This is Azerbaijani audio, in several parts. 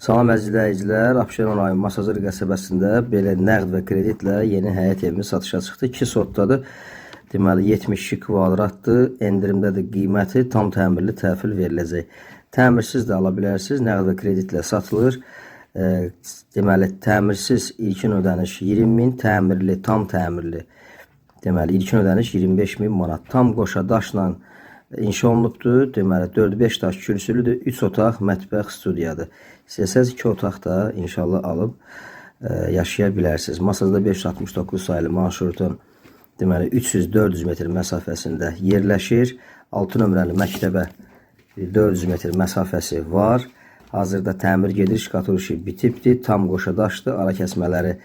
Salam əziz izləyicilər, Abşeron rayon Masazır qəsəbəsində belə nəqd və kreditlə yeni həyət evimiz satışa çıxdı. 2 sotdadır. Deməli 72 kvadratdır. Endirimdədir qiyməti, tam təmirli təhvil veriləcək. Təmirsiz də ala bilərsiniz, nəqd və kreditlə satılır. Deməli təmirsiz ilkin ödəniş 20 min, təmirli, tam təmirli. Deməli ilkin ödəniş 25 min manat. Tam qoşa daşla inşa olunubdur. Deməli 4-5 daş kürsülüdür. 3 otaq, mətbəx, studiyadır. İstəsəz 2 otaq da inşallah alıb yaşaya bilərsiniz. Masazda 569 sayılı marşrutun deməli 300-400 metr məsafəsində yerləşir. 6 nömrəli məktəbə 400 metr məsafəsi var. Hazırda təmir gedir, şkatur işi bitibdir. Tam qoşa daşdır, ara kəsmələri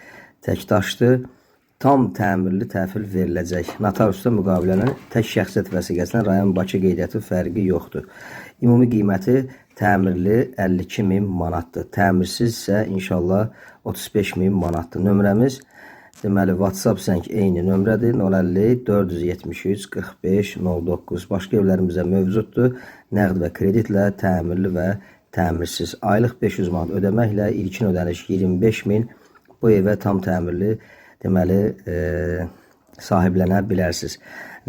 tək daşdır. Tam təmirli təhvil veriləcək. Notariusda müqavilənin tək şəxsiyyət vəsiqəsinə rayon Bakı qeydiyyatı fərqi yoxdur. Ümumi qiyməti təmirli 52 min manatdır. Təmirsiz isə inşallah 35 min manatdır. Nömrəmiz deməli WhatsApp zəng eyni nömrədir. 050 473 45 09. Başqa evlərimizdə mövcuddur. Nəqd və kreditlə təmirli və təmirsiz. Aylıq 500 manat ödəməklə ilkin ödəniş 25 min bu evə tam təmirli deməli sahiblənə bilərsiniz.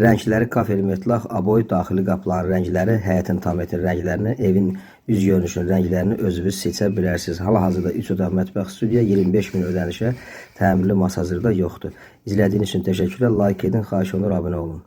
Rəngləri kafelimə metlaq, aboy, daxili qapıların rəngləri, həyətin tam metr rənglərini, evin üz görünüşünün rənglərini özünüz seçə bilərsiniz. Hal-hazırda 3 otaq mətbəx studiya 25 min ödənişə təmirli Masazırda yoxdur. İzlədiyiniz üçün təşəkkürlər. Like edin, xahiş olunur abunə olun.